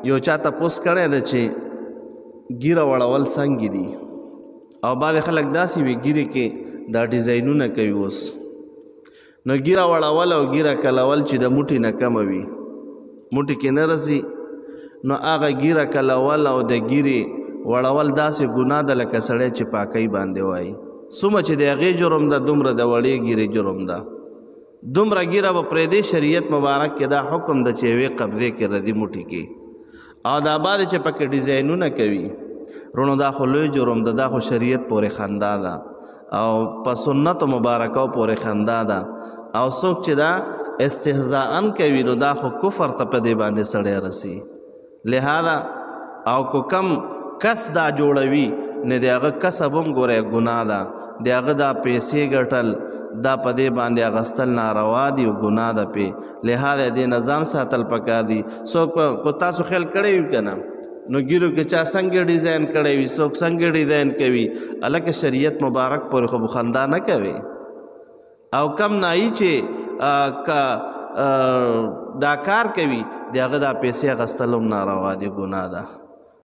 یو چا تپوس کړی دی چې ګیره وړول څنګه دي، او بعضې خلک داسې وي ګیرې کې دا ډیزاینونه کوي. اوس نو ګیره وړول او ګیره کلول چې د موټي نه کمه وي، موټي کې نه رسي، نو هغه ګیره کلول او د ګیرې وړول داسې ګناه ده لکه سړی چې پاکۍ باندې وایي. څومره چې د هغې جرم ده دومره د وړې ګیرې جرم ده، دومره ګیره به پرېږدي. شریعت مبارک کې دا حکم ده چې یوې قبضې کې ردي موټي کې، او دا بعضې چې پکې ډیزاینونه کوي وروڼو دا خو لوی جرم ده، دا خو شریعت پورې خندا ده او په سنتو مبارکو پورې خندا ده، او څوک چې دا استهزاء کوي نو دا خو کفر ته په دې باندې سړی رسي. لهذا او کو کم کس دا جوړوي نه د هغه کسب هم ګوره ګناه ده، د هغه دا پیسې ګټل دا په دې باندې اغستل ناروا دي او ګناه ده پې. لهذا دې نه ځان ساتل پکار دي. څوک کو تاسو خیال کړی وي که نه، نو ګیرو کې چا څنګه ډیزاین کړی وي، څوک څنګه ډیزاین کوي، هلکه شریعت مبارک پورې خو به خندا نه کوي. او کم نایي چې دا کار کوي د هغه دا پیسې اخیستل هم ناروا دي، ګناه ده.